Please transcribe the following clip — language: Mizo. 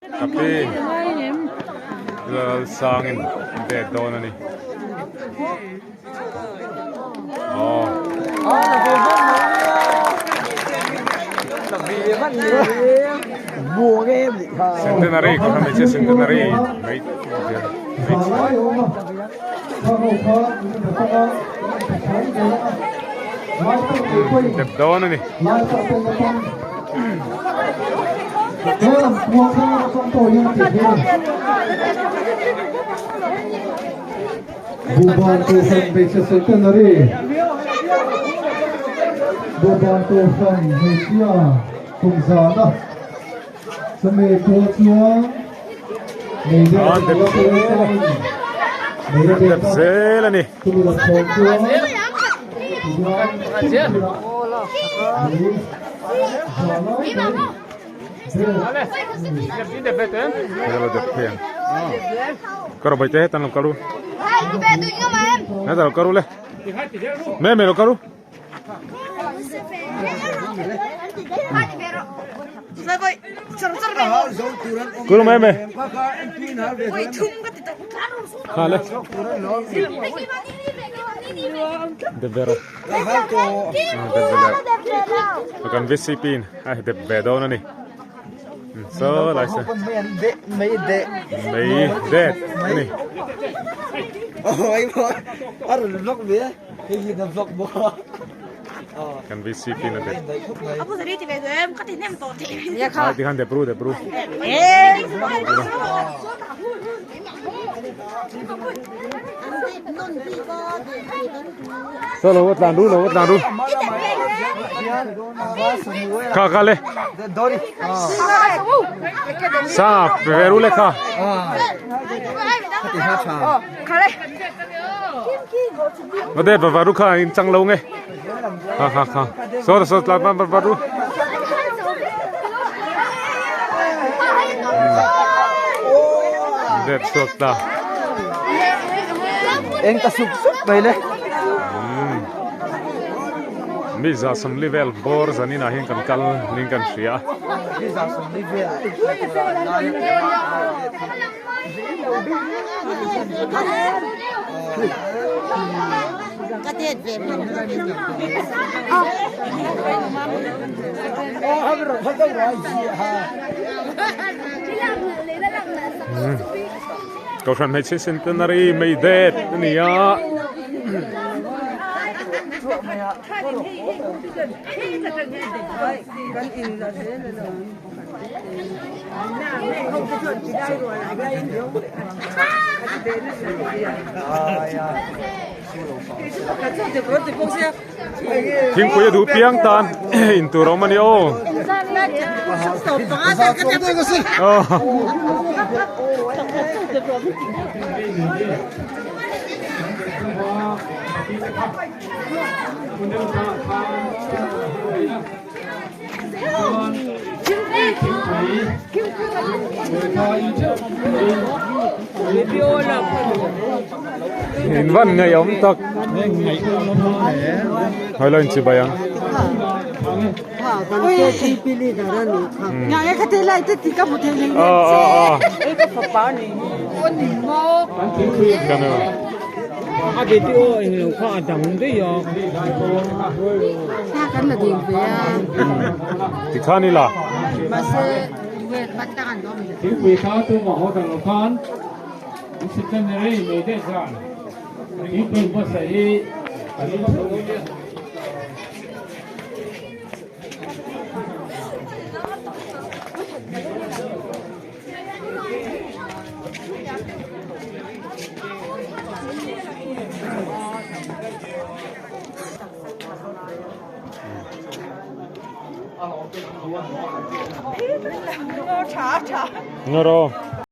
Kapi Lalsangin det dawn a ni. Aw. Centenary ko kami siya centenary. May Dep dawn a ni. Buhban Kohhran Hmeichhe Centenary Buhban Kohhran Hmeichhia kum zana chumi pawh chuan mei deuh An dep zel a An dep zel a ni. Chumi lam chhawm chuan Karo bai te hetan lo karu. Hetan lo karu le. Me me lo karu. Kuru me me. Kha le. De vero. De vero. Kan VCP in a dep ve dawn a ni. So lai se. Mei de. Mei det a ni. Oi a rawn vlog ve hei hi na vlog bawk a. Kan VCP na dep. Kha. Ti khan dep ru dep ru. So lo tlan ru lo tlan ru. Kha kha le. Sa ve ru le kha. Nó đẹp và ru kha in chăng lâu nghe. Kha kha kha. So so tlan va va ru. Đẹp suak ta. Eng ta sup sup mai le. Mi za sawmli vel bawr zanin ah hian kan kal ning kan hria a. Mi za sawmli vel. Kohhran hmeichhe centenary mei det a ni a. Thingpui a duh piang tan in tur a awm a ni aw. In van ngaih awm tak hoi lo in chibai ang. Tikhan ila. Thingpui kha tumah haw ta lo khan Centenary May Day zan thingpui hmasa hi kan Ngaro.